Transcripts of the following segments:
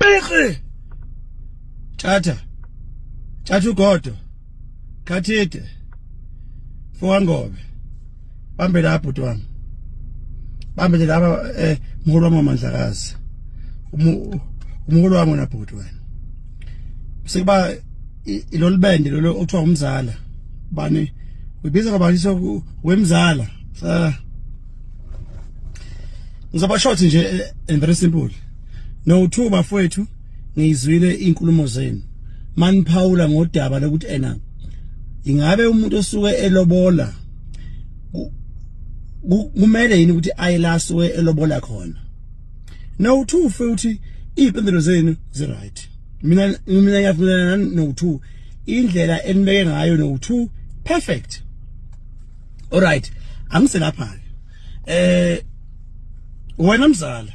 Qhiqi. Thatha. Thatha ugodo. Khathide. Fokangobe. Bambe la bhuti wami. Bambe nje laba mholo wami wamandlakazi. Umholo wami wena bhuti wena. Sekuba ilolibende lolo okuthiwa umzala. Bani uyibiza ngabani so wemzala. Sa Ngizoba short nje and very simple. No two bafowethu, ngiyizwile inkulumo zenu. Maniphawula ngodaba lokuthi ena ingabe umuntu osuke elobola kumele yini ukuthi aye la asuke elobola khona. No two futhi, iy'mpendulo zenu zi-right. Mina ngiyavumelana no two. Indlela enibeke ngayo no two, perfect. Alright, angiselapha ke. Wena mzala,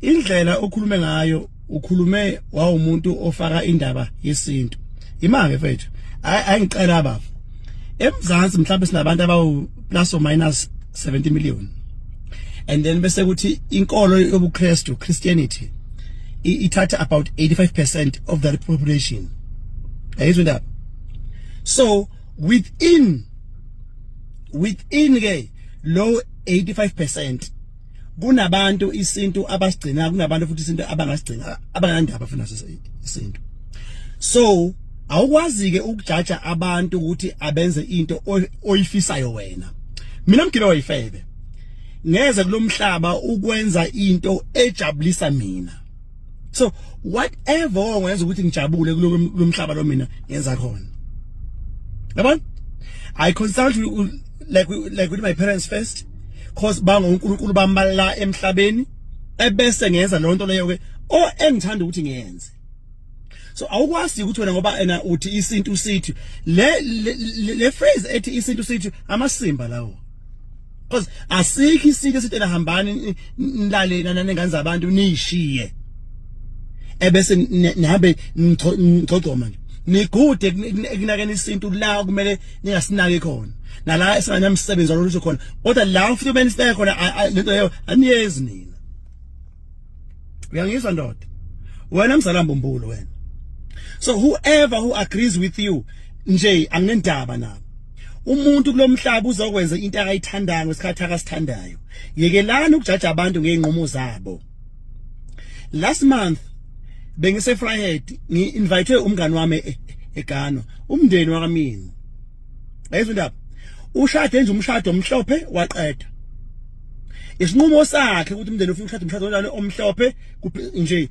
indlela okhulume ngayo, ukhulume wawumuntu ofaka indaba yesintu. Imake mfethu, ayingicela baba. EMzansi mhlawumbe sinabantu abawu plus or minus 70 million. And then bese kuthi inkolo yobuKristu, Christianity, ithatha about 85% of that population. Ayizwa indaba. So within ke lo 85% kunabantu isintu abasigcina, kunabantu futhi isintu abangasigcina, abanganandaba futhi naso isintu. So awukwazi ke ukujaja abantu ukuthi abenze into oyifisayo wena. Mina mgibe wayifebe ngeze kulomhlaba ukwenza into ejabulisa mina. So whatever ongenza ukuthi ngijabule kulomhlaba lo, mina ngenza khona, yabona. I consult like with my parents first, 'cause bangoNkulunkulu bambala emhlabeni, ebese ngenza lonto leyo ke o engithanda ukuthi ngiyenze. So awukwazi ukuthi wena ngoba ena uthi isintu sithi le phrase ethi isintu sithi, amasimba lawo, because asikho isintu esithi hambani nilale nangane zabantu niyishiye, ebese nihambe nigcogcoma nje nigude ekunakeni isintu la kumele ningasinaki khona, nala esinganamsebenzi walutho khona, kodwa la futhi kumele nisinake khona lento leyo aniyezi nina. Uyangizwa ndoda wena, mzala mbumbulo wena? So whoever who agrees with you nje, anginendaba nabo. Umuntu kulomhlaba uzokwenza into akayithandayo ngesikhathi akasithandayo. Yekelani ukujaja abantu ngey'nqumo zabo. Last month bengise Vryheid, ngi-invite umngani wami eGano, umndeni wakamini. Ayizwa indaba, ushade nje umshado omhlophe, waqeda. Isinqumo sakhe ukuthi umndeni ufuna ukushada umshado onjani omhlophe nje.